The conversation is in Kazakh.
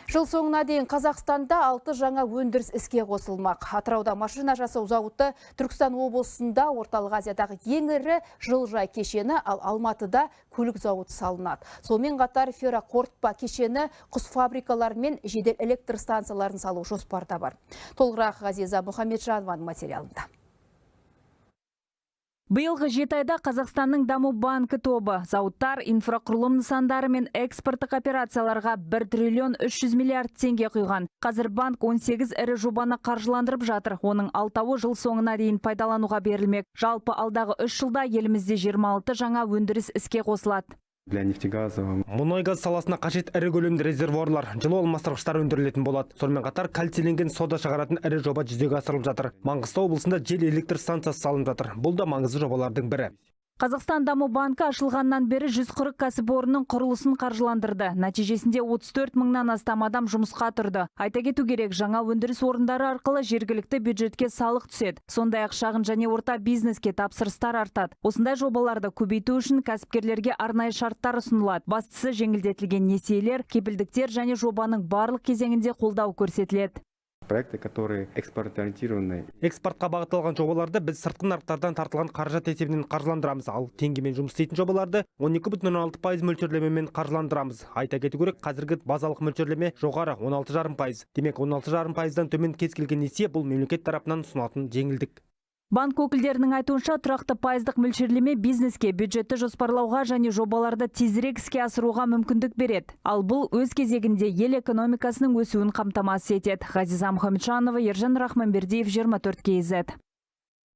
Жыл соңына дейін Қазақстанда алты жаңа өндіріс іске қосылмақ. Атырауда машина жасау зауыты, Түркістан облысында Орталық Азиядағы ең ірі жылыжай кешені, ал Алматыда көлік зауыты салынады. Сонымен қатар ферроқорытпа кешені, құс фабрикалары мен жедел электр станцияларын салу жоспарда бар. Толығырақ Ғазиза Мұхамеджанованың материалында. Биылғы 7 айда Қазақстанның даму банкі тобы зауыттар, инфрақұрылым нысандары мен экспорттық операцияларға 1 триллион 300 миллиард теңге құйған. Қазір банк 18 ірі жобаны қаржыландырып жатыр. Оның алтауы жыл соңына дейін пайдалануға берілмек. Жалпы алдағы 3 жылда елімізде 26 жаңа өндіріс іске қосылады. Для нефтегазового. Мұнай газ саласына қажет ірі көлемді резервуарлар, жылу алмастырғыштар өндірілетін болады. Сонымен қатар кальцийленген сода шығаратын ірі жоба жүзеге асырылып жатыр. Маңғыстау облысында жел электр станциясы салынып жатыр. Бұл да маңызды жобалардың бірі. Қазақстан даму банкі ашылғаннан бері 140 кәсіпорынның құрылысын қаржыландырды. Нәтижесінде 34 мыңнан астам адам жұмысқа тұрды. Айта кету керек, жаңа өндіріс орындары арқылы жергілікті бюджетке салық түседі. Сондай-ақ шағын және орта бизнеске тапсырыстар артады. Осындай жобаларды көбейту үшін кәсіпкерлерге арнайы шарттар ұсынылады. Бастысы, жеңілдетілген несиелер, кепілдіктер және жобаның барлық кезеңінде қолдау көрсетіледі. Проекты, которые экспортоориентированы. Экспортқа бағытталған жобаларды біз сыртқы нарықтардан тартылған қаражат есебінен қаржыландырамыз. Ал теңгемен жұмыс істейтін жобаларды 12,6% мөлшерлемемен қаржыландырамыз. Айта кету керек, қазіргі базалық мөлшерлеме жоғары, 16,5%. Демек, 16,5%-дан төмен кез келген несие – бұл мемлекет тарапынан ұсынылатын жеңілдік. Банк өкілдерінің айтуынша, тұрақты пайыздық мөлшерлеме бизнеске бюджетті жоспарлауға және жобаларды тезірек іске асыруға мүмкіндік береді. Ал бұл өз кезегінде ел экономикасының өсуін қамтамасыз етеді. Ғазиза Мұхамеджанова, Ержан Рахманбердиев, 24 KZ.